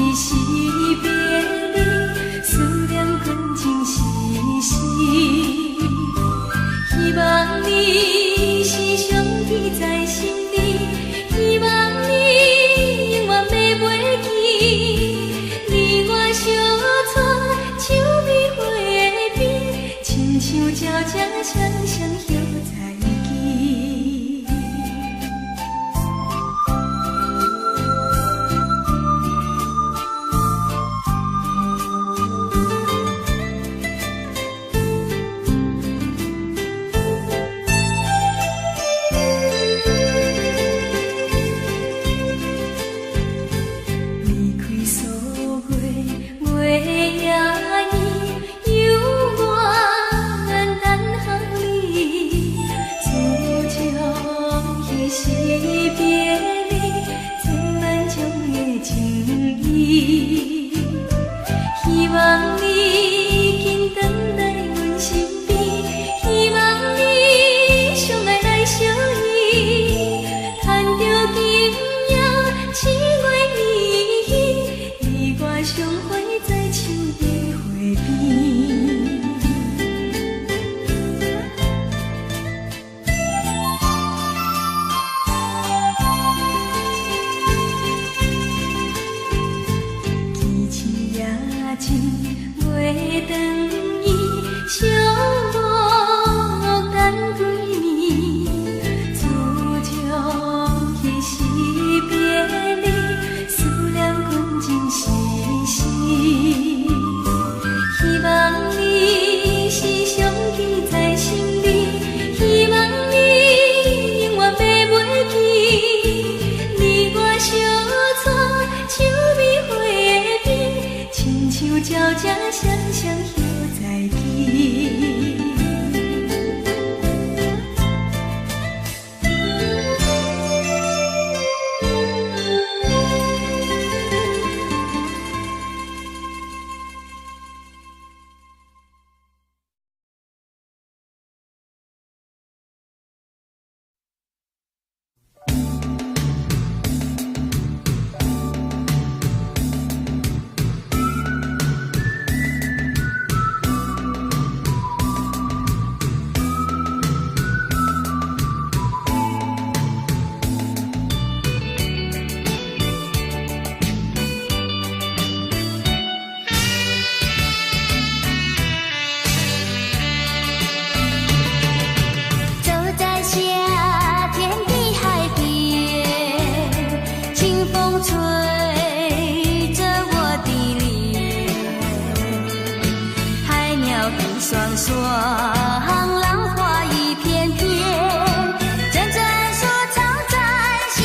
彼時別離，思念感情絲絲。希望你是常記在心裡，希望你永遠袂袂記。你我相撮樹暝花邊，親像鳥只雙雙葉在枝。離開歲月，月也圓，猶原等候你。自從彼時別離，千萬種的情意。希望你緊轉來阮身邊，希望你相愛來相依。牽著今夜七月暝，你我相會在樹暝花邊。寄情夜情袂轉伊，寂寞等幾暝。自從彼時別離，思念感情絲絲。希望你是常記在心裡，希望你永遠袂袂記。你我相撮樹暝花邊，親像鳥只雙雙葉在枝。走在夏天的海邊，清風吹着我的臉，海鳥一雙雙，浪花一片片，陣陣說唱在心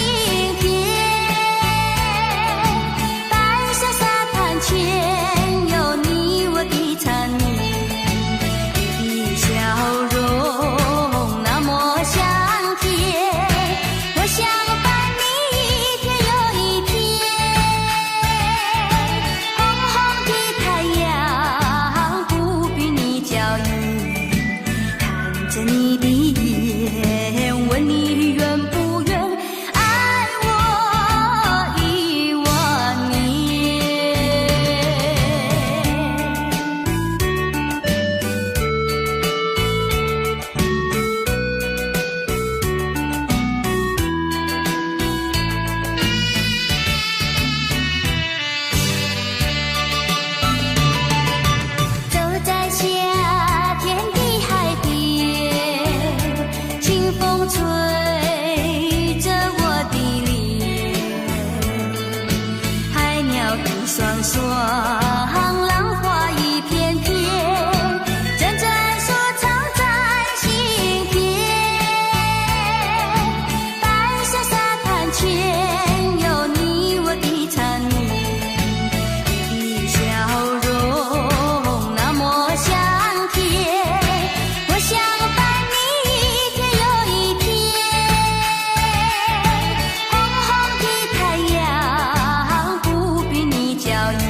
田。白色沙灘前有你我的纏綿，你的笑容那麼香甜，我想伴你一天又一天。紅紅的太陽不比你嬌豔，看着你的眼，問你願不願愛我一萬年。走在夏天的海邊，清風吹着我的臉，海鳥一雙雙，浪花一片片，陣陣說唱在心田。白色沙灘前有你我的纏綿，你的笑容那麼香甜，我想伴你一天又一天。紅紅的太陽不比你嬌豔，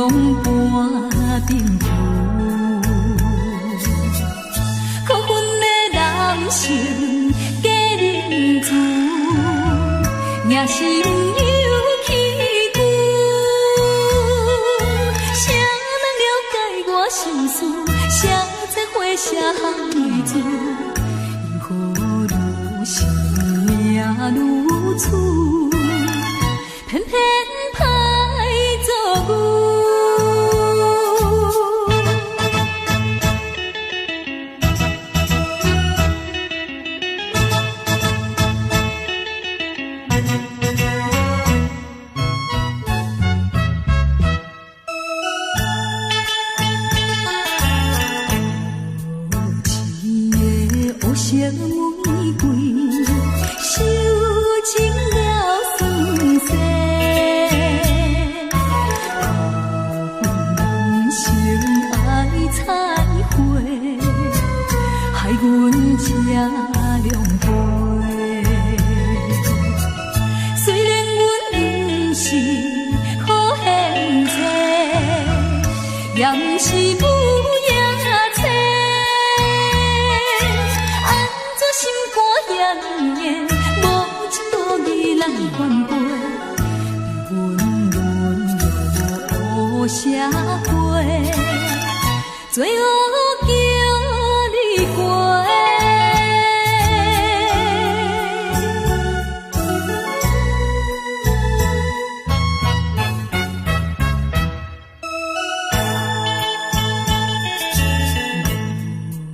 盤頂浮。可恨的人生假仁慈，野心有起久。誰人了解我心事？誰知花谢烘泪珠？因何愈生命愈厝，偏偏歹做牛。無痴的烏色玫瑰，受盡了酸澀。可恨人生愛彩花，害阮這狼狽。雖然阮毋是好現世，也毋是母夜叉。按怎心肝遐硬，無情無義人反背，阮淪落烏社會，最後叫你過。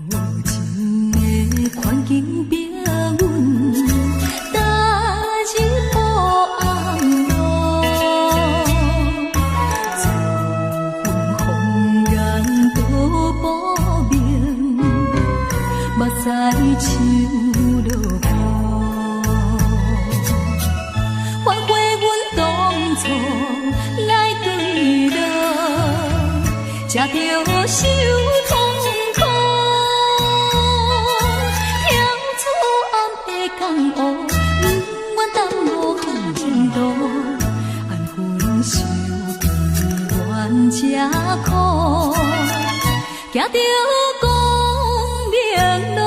無情的環境逼阮踏入黑暗路，自阮红颜都薄命，目屎像落雨。反悔阮當初來坠落，才著受痛苦。跳出暗的江湖，不愿耽误前途，安分守己愿吃苦，行著光明路。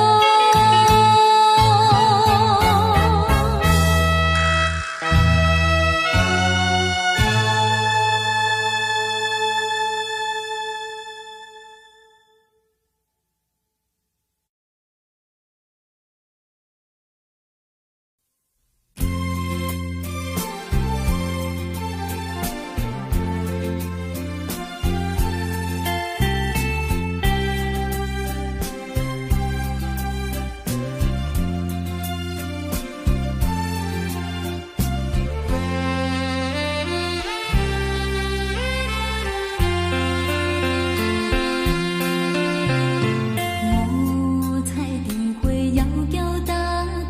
五彩燈火遙遙打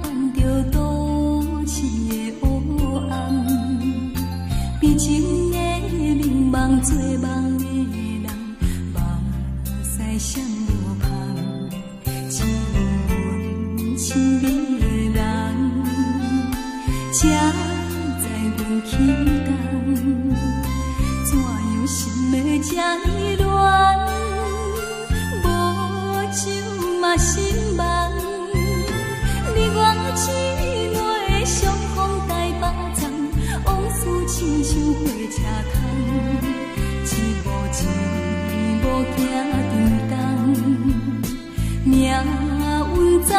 扮著都市的黑暗，悲情的眠夢做夢的人，目屎閃無芳，只有阮親美的人，才知阮起工，怎樣心會這呢亂？無酒嘛心茫，你我姊妹相逢台北站，往事親像火車空，一步一步行沉重，命運走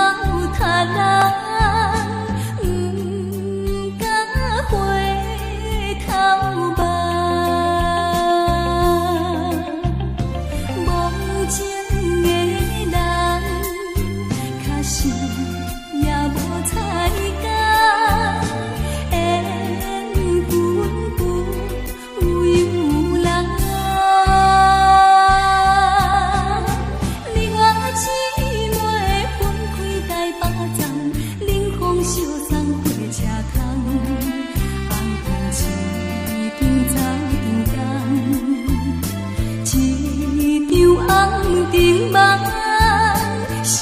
他人，不敢回頭望。無情的人，確實也無彩工，緣分不由人。你我姊妹分開台北站，冷風相送火車窗，紅燈一場走長工，一場紅燈夢，想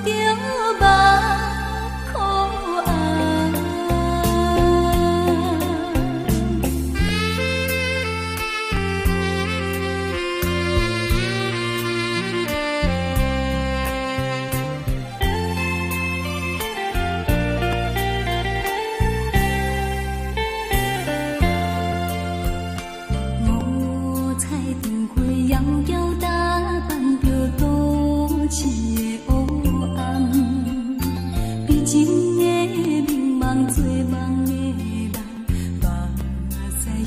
著目苦紅。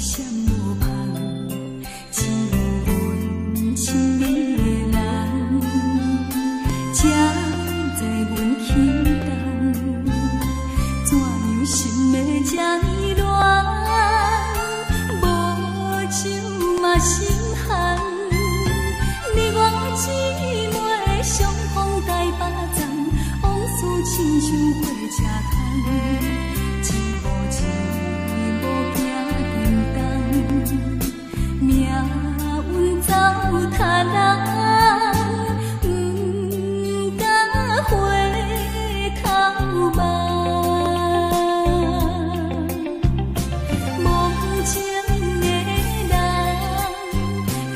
閃無芳，只有阮親愛的人，才知阮起動，怎樣心會這呢亂？無酒嘛心寒，你我姊妹相逢台北站，往事親像火車窗，一步一步行沉重，命運走他人，毋敢回頭望。無情的人，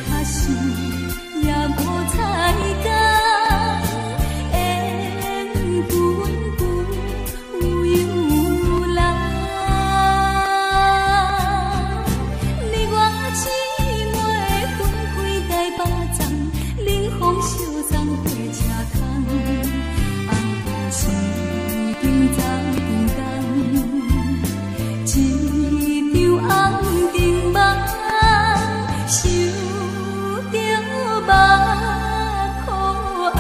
確實也無彩工，緣分不由人。你我姊妹分開台北站，冷風相送火車窗，紅燈是長走長東，一場紅燈夢，想著目苦紅。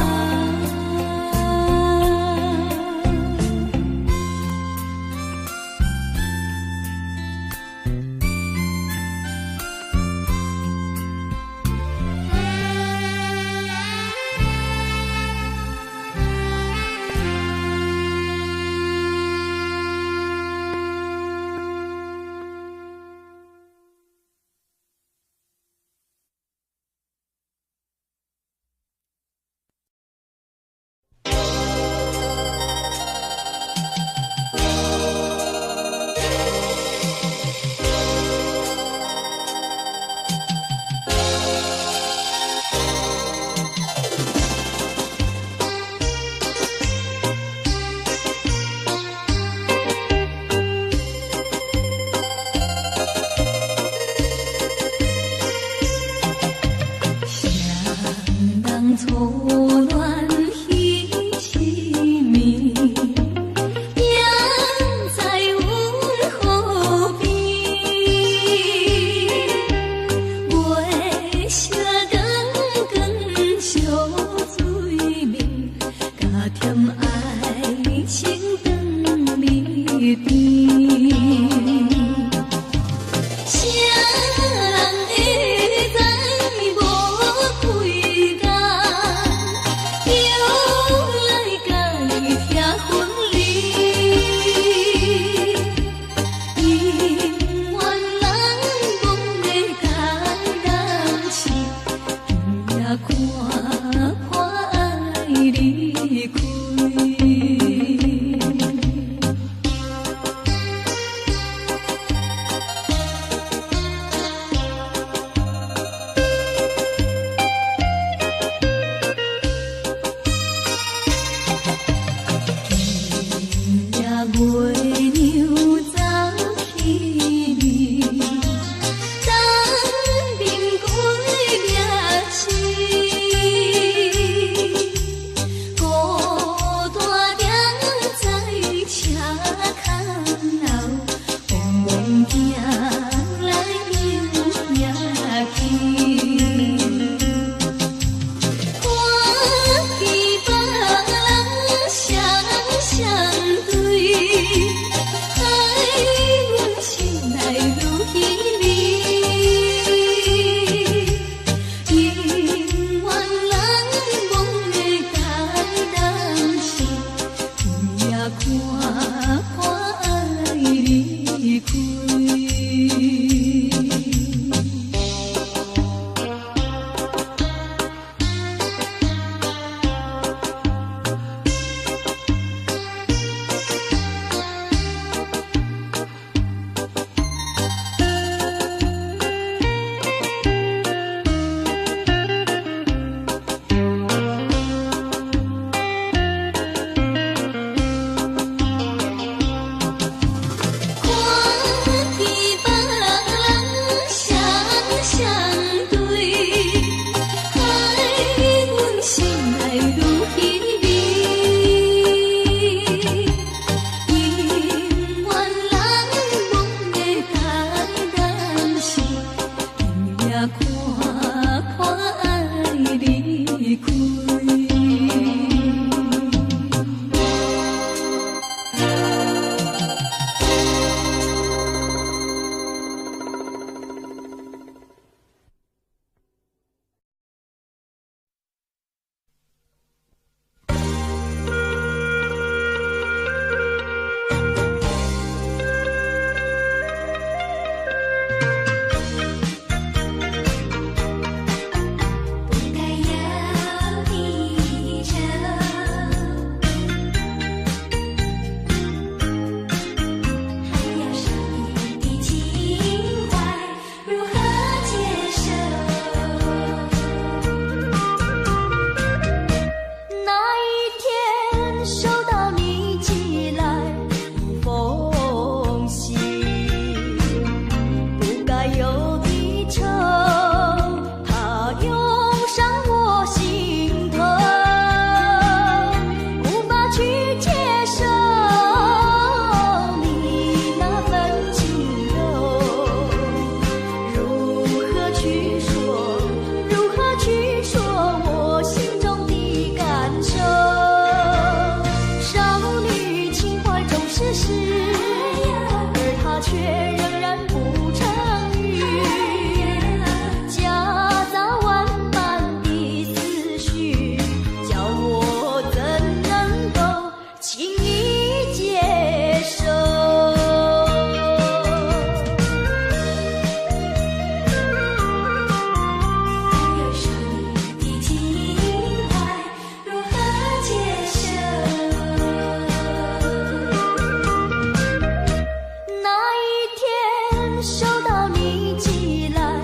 收到你寄來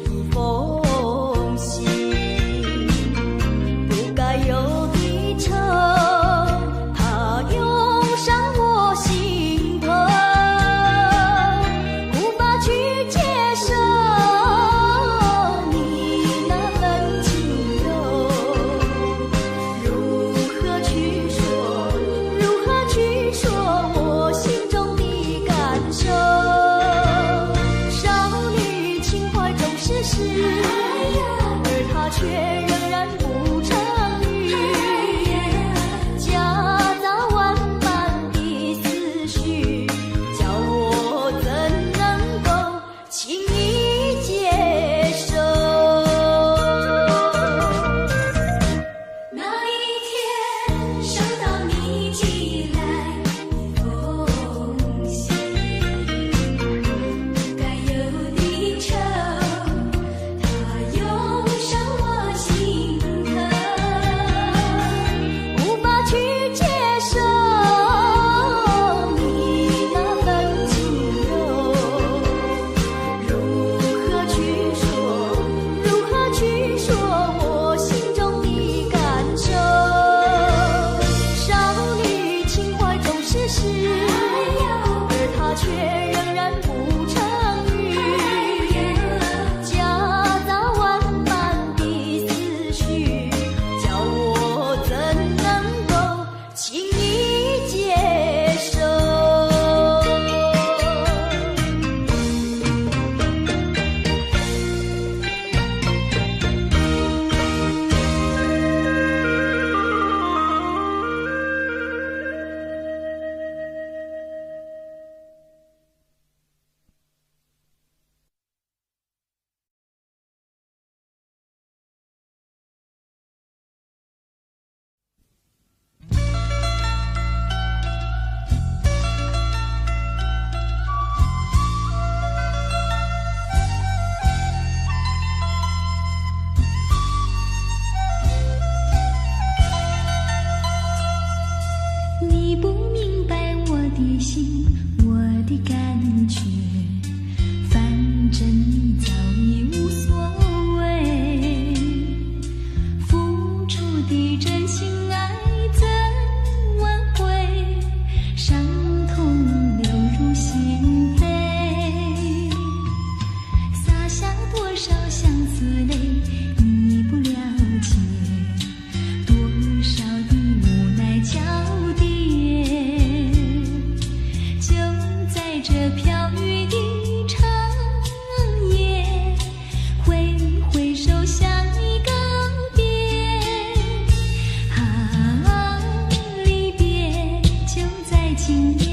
一封信，不該有的愁，它湧上我心頭，無法去接受你那份情柔。如何去說？如何去說我心中的感受？少女情懷總是詩，而她卻仍然不成語，夾雜萬般的思緒，叫我怎能夠輕易接受？那一天收到你寄來一封信，不該有的愁，它湧上我心頭。無法去接受你那份情柔，如何去說？如何去說我心中的感受？少女情懷總是詩，而她卻仍然不成語，夾雜萬般的思緒，叫我怎能夠輕易接受？你不明白我的心，我的感覺，反正你早已無所謂。付出的真心愛怎挽回？傷痛流入心扉，灑下多少相思淚，你不了解。多少的無奈交疊，就在這飄雨的長夜，揮揮手向你告別。啊，離別就在今夜，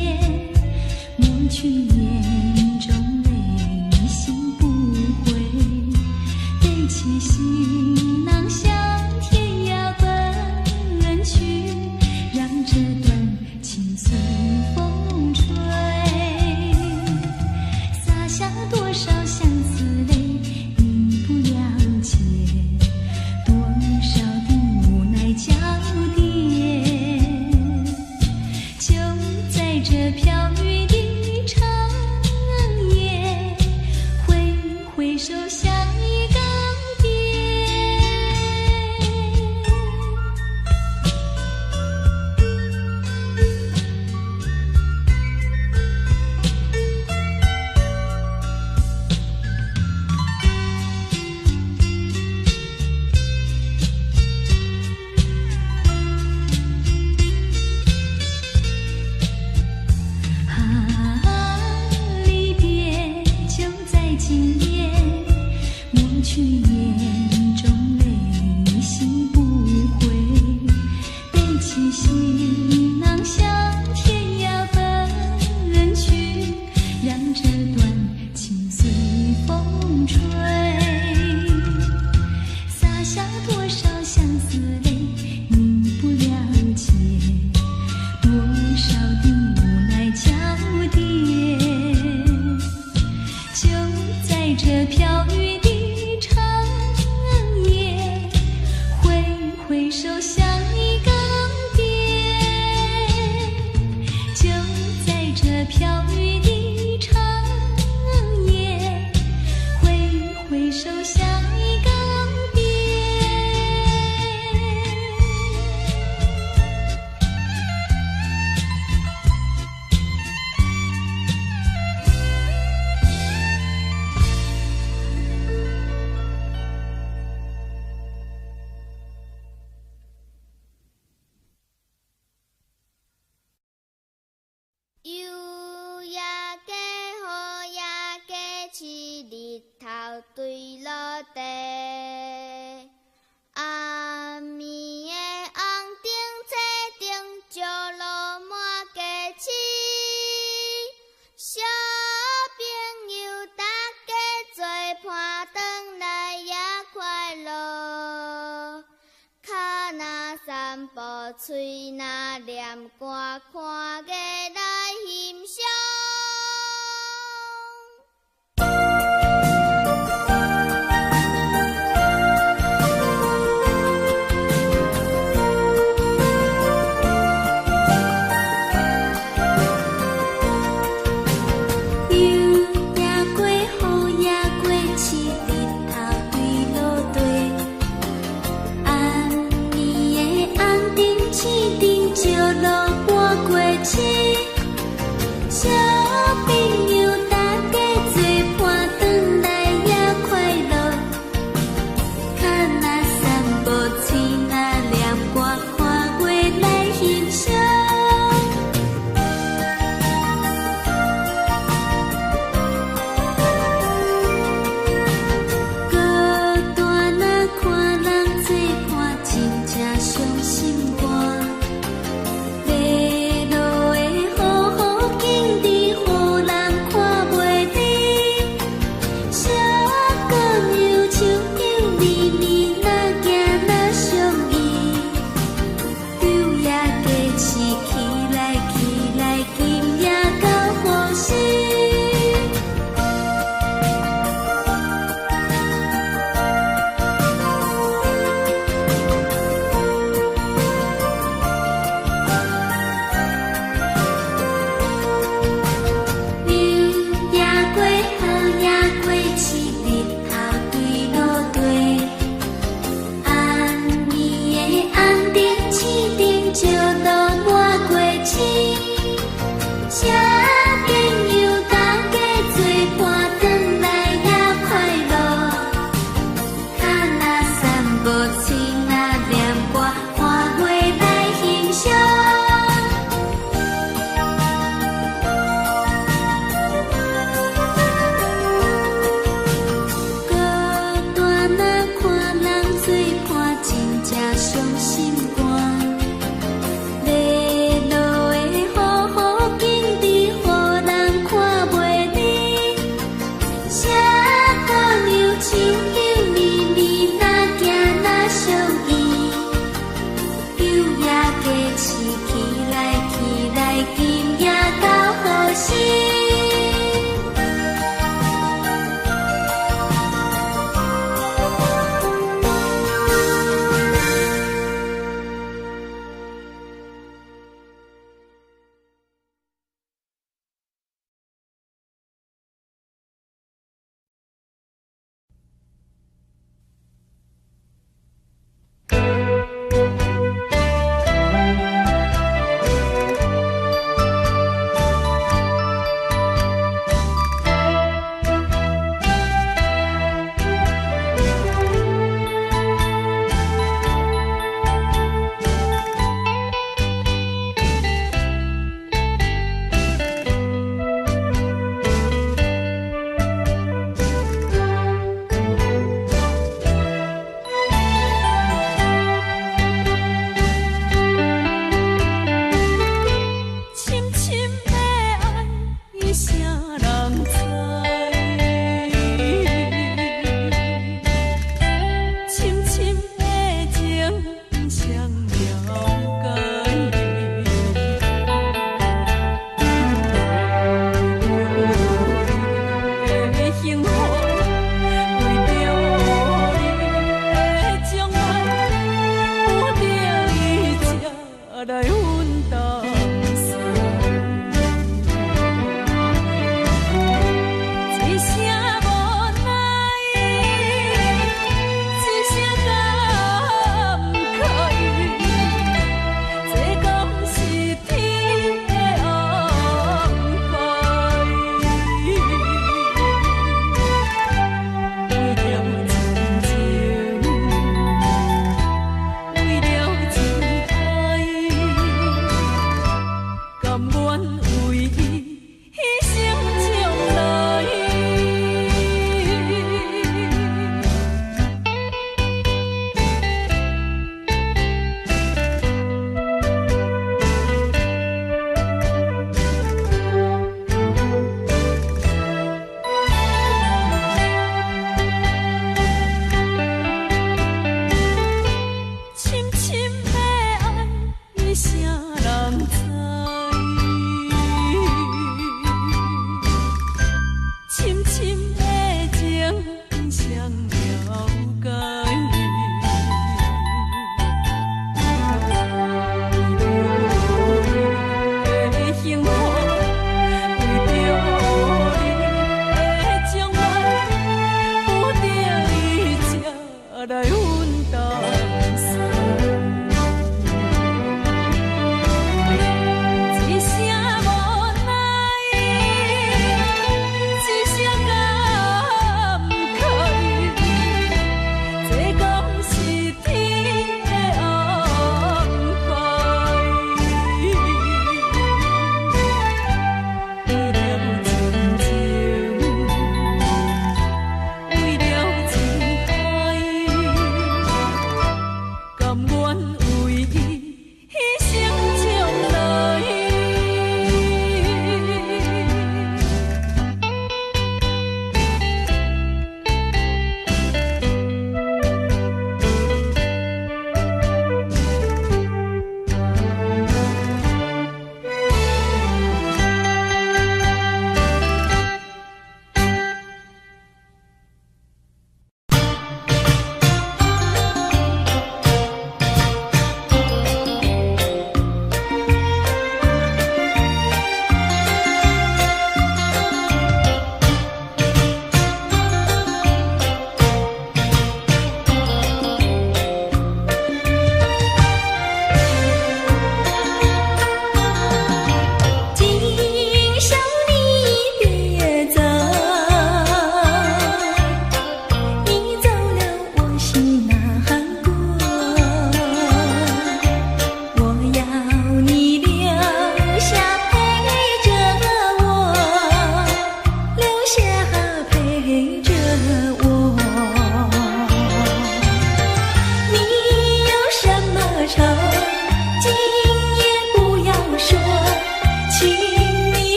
抹去眼中淚，心不悔，背起行囊向天涯奔去，讓這段情隨風吹。灑下多少相思淚，你不了解，多少的無奈交疊，就在這飄雨的長夜，揮揮手向你告別。啊，離別就在今夜，抹去眼中淚，心不悔，背起行囊向天涯奔去，讓這段情隨風吹。灑下多少相思淚，你不了解，多少的無奈交疊，就在這飄雨的長夜，揮揮手向你告別。就在這飄雨的長夜，淡薄喙若念歌，看月來欣賞。雨也過，雨也過，拭日頭對落地。暗暝的紅燈，星燈照落半過市。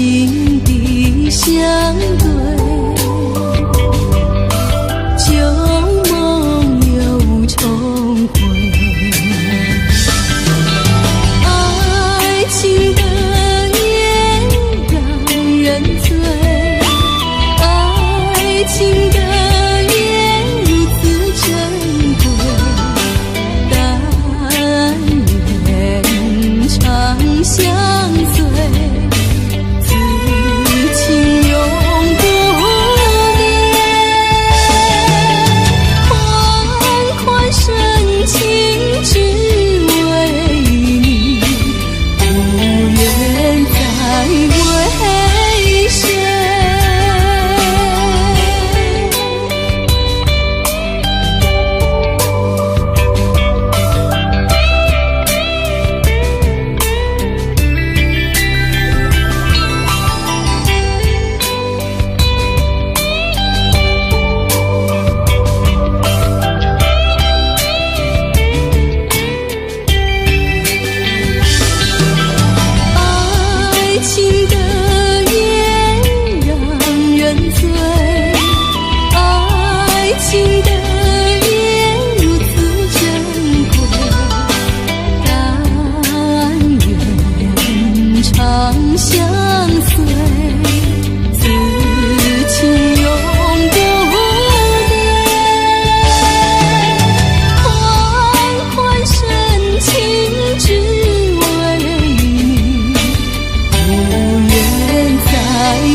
情的相對，舊夢又重回。愛情的緣讓人醉，愛情的緣如此珍貴，但願長相隨，此情永不變。款款深情只為你，不願再為誰。愛情的緣讓人醉，愛情的緣如此珍貴，但願長相隨，此情永不變。款款深情只為你，不願再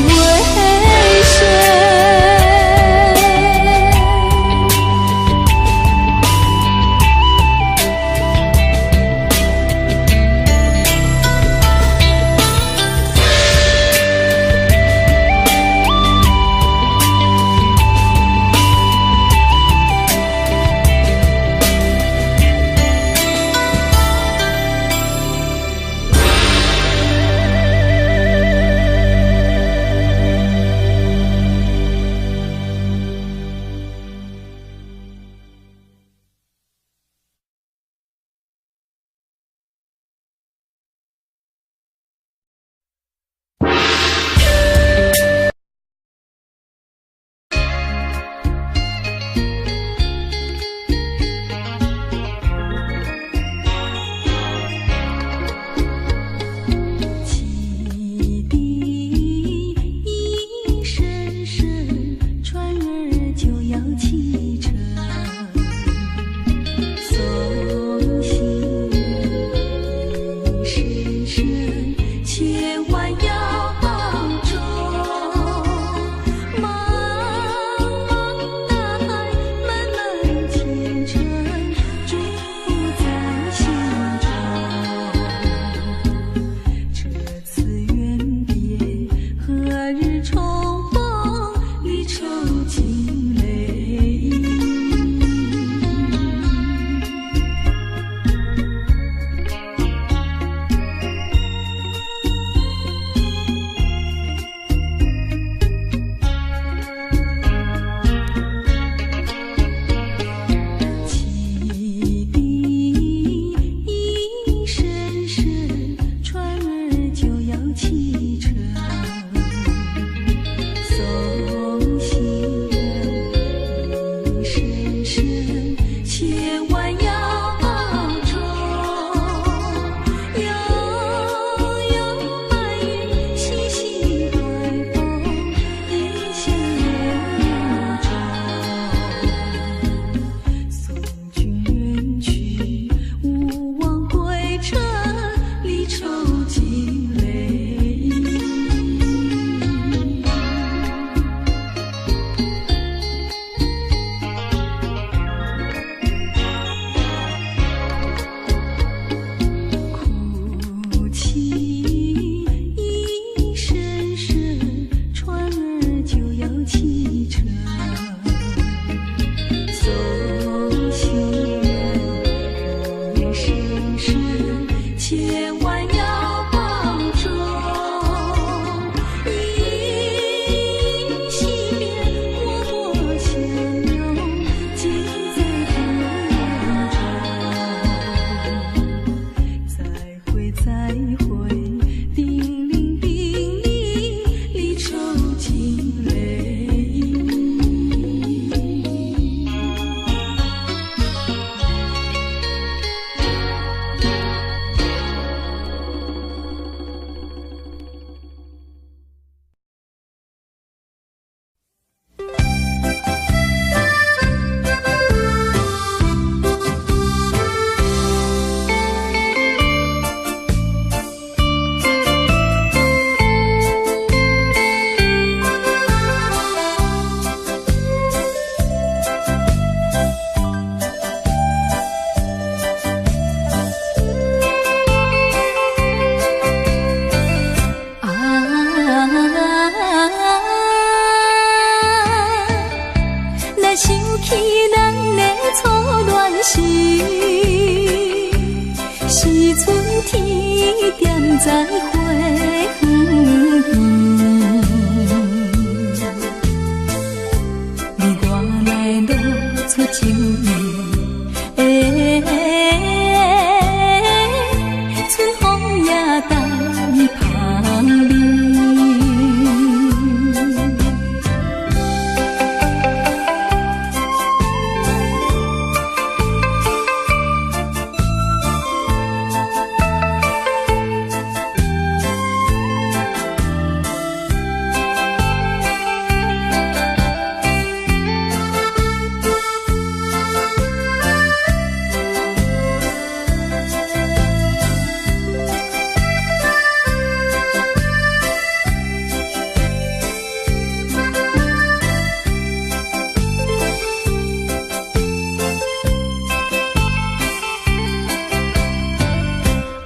為誰。花園邊，你我來露出情意，春風也帶香味。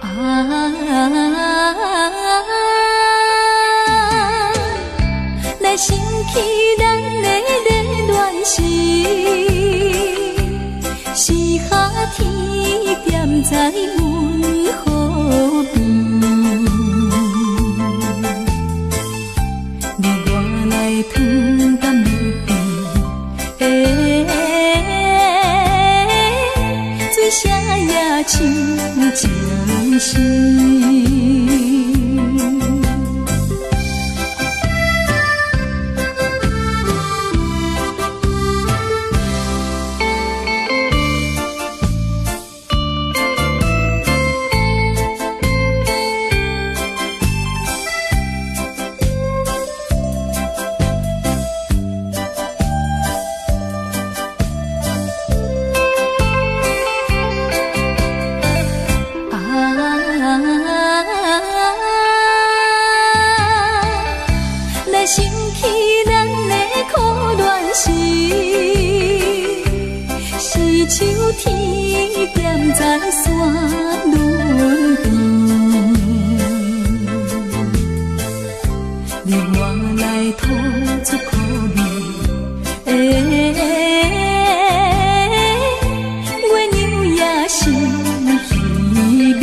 啊，來想起咱的熱戀時，是夏天踮在阮河邊，你我來吞甘蜜甜，水聲也像情詩。啊，來想起咱的苦戀時，是秋天踮在山崙邊，你我來吐出苦味，月娘也是稀微。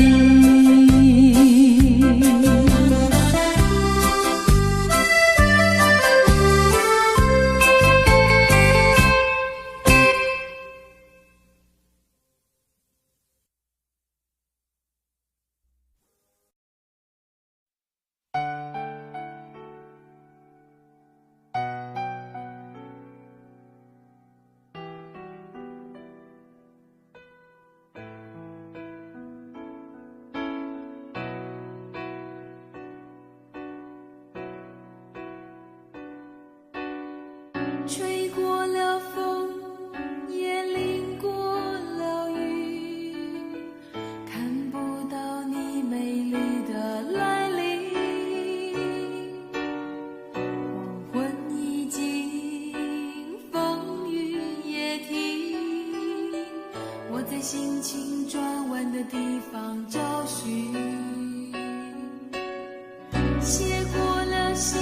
吹過了風，也淋過了雨，看不到你美麗的來臨。黃昏已盡，風雨也停，我在心情轉彎的地方找尋，寫過了信，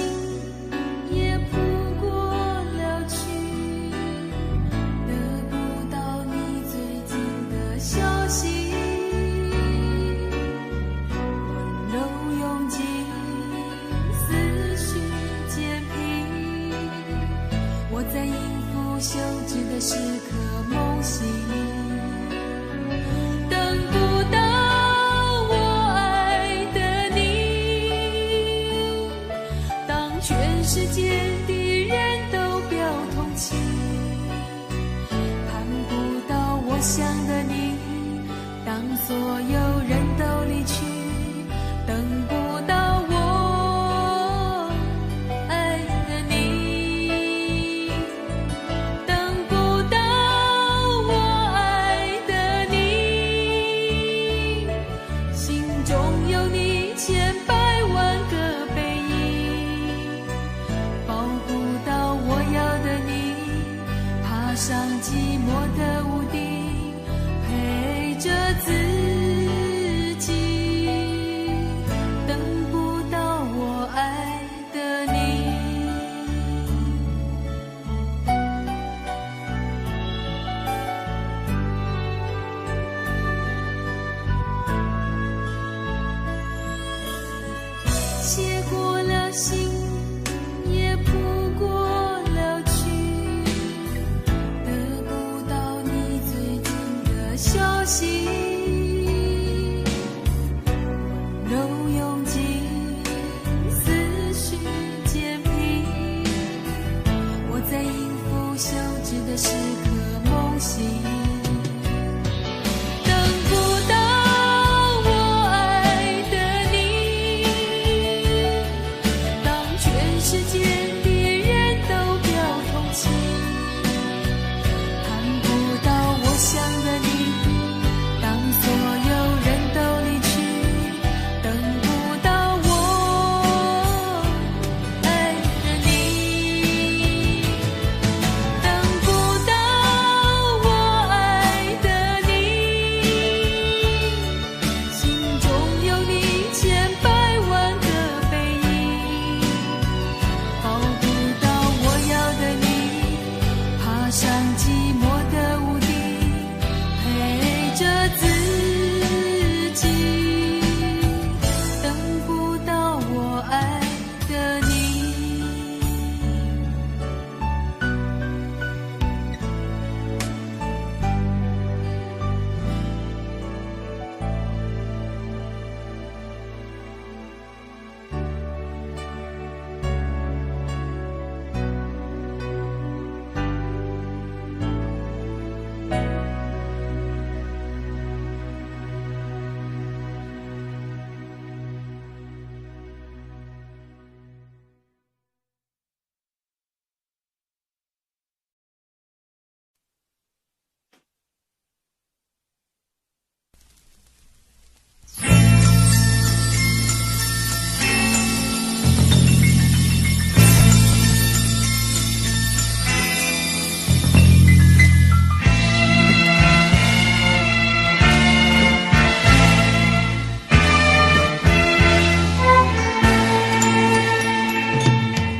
也譜過了曲，得不到你最近的消息。溫柔用盡，思緒漸平，我在應付休止的時刻夢醒，等不到我愛的你。當全世界的人都表同情，盼不到我想的你。當所有人都離去，等不到我愛的你，等不到我愛的你，心中有你千百萬個背影，等寫過了信，也譜過了曲，得不到你最近的消息，溫柔用盡，思緒漸平，我在音符休止的時刻夢醒。等不到我愛的你，當全世界的人都表同情，盼不到我想的你，當所有人都離去，等不到我愛的你，等不到我愛的你，心中有你千百萬個背影，抱不到我要的你，爬上寂寞的屋頂，陪着自己，等不到我愛的你。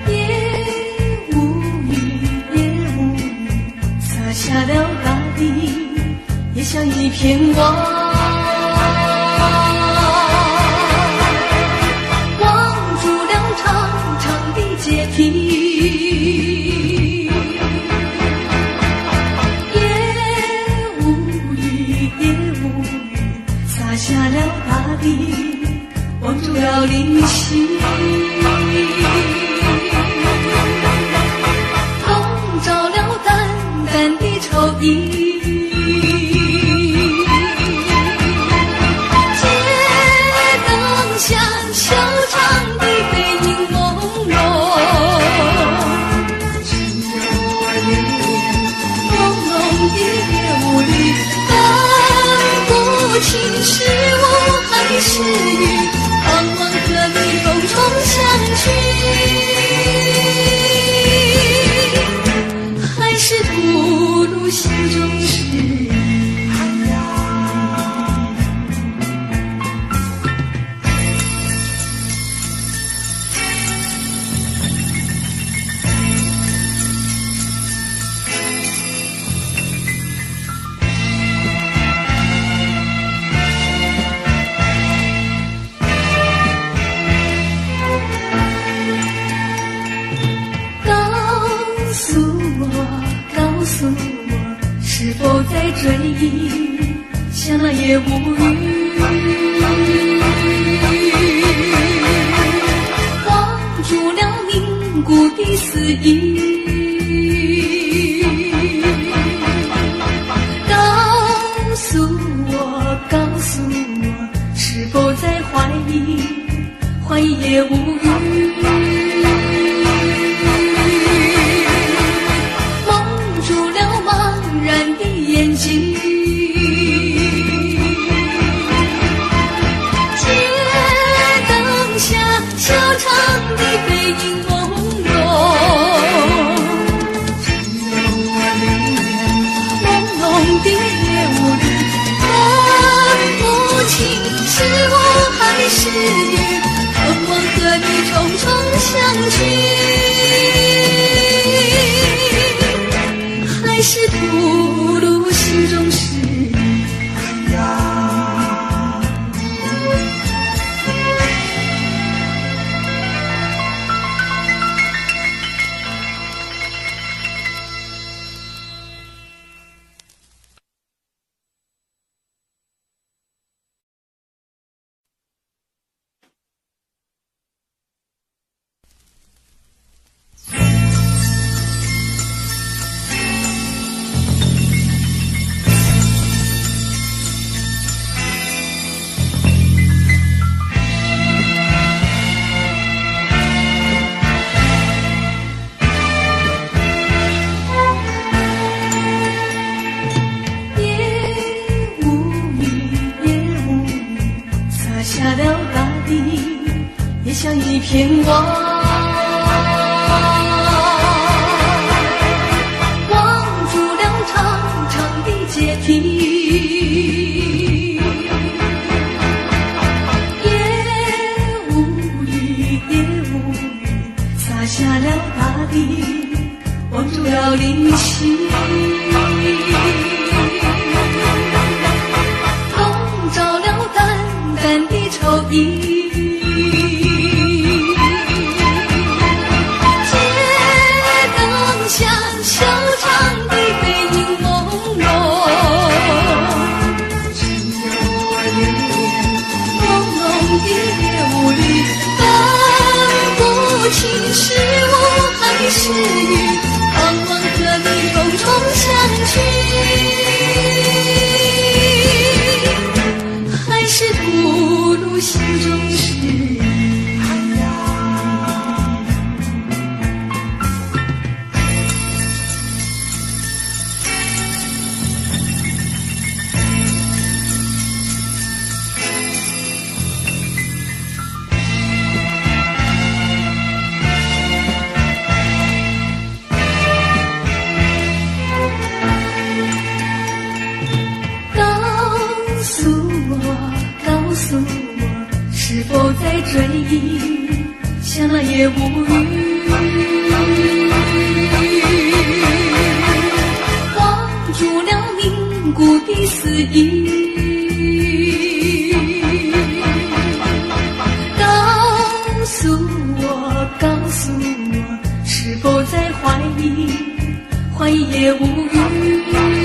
夜無雨，夜無雨，灑下了大地，也像一片網，網住了長長的階梯。夜無雨，夜無雨，灑下了大地，網住了靈犀。籠罩了淡淡的愁意。街燈下，小唱的背影朦朧，只有我留戀朦朧的夜霧裡，分不清是霧還是雨，盼望和你風中相聚，還是吐露心中事。告訴我，告訴我，是否在追憶，像那夜無雨，網住了凝固的思憶。告訴我，告訴我，是否在懷疑，懷疑夜無雨，蒙住了茫然的眼睛。街燈下，小唱的背影朦朧，只有我留戀朦朧的夜霧裡，分不清是霧還是雨，盼望和你重重相聚，還是吐露心中事。像一片網，網住了長長的階梯。夜無雨，夜無雨，灑下了大地，網住了靈犀。籠罩了淡淡的愁意。街燈下，修長的背影朦朧，只有我留戀朦朧的夜霧裡，分不清是霧還是雨，盼望和你風中相聚，還是不如心中事。告訴我，告訴我，是否在追憶，像那夜無雨，網住了凝固的思憶。告訴我，告訴我，是否在懷疑，懷疑夜無雨。